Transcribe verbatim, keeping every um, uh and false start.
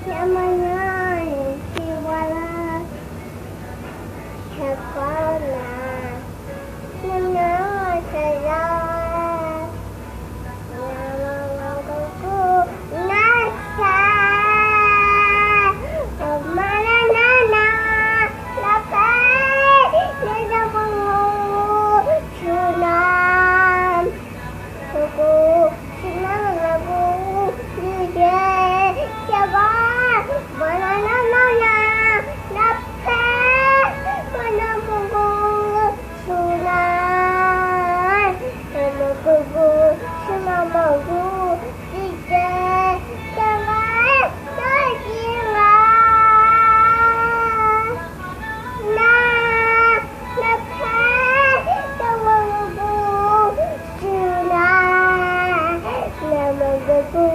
Namanya Shiwala Shakala Namanya Shaya Namanya Nasa Manana Lapai Nasa Shunam Kuku Shinam Lagu Lije Shaba Manana Nasa Lapai Manam Kuku Shunan Manam Kuku Shinam Lagu Lije Shaba Dojinga Na Lapai Tawang Kuku Shunan Namang Kuku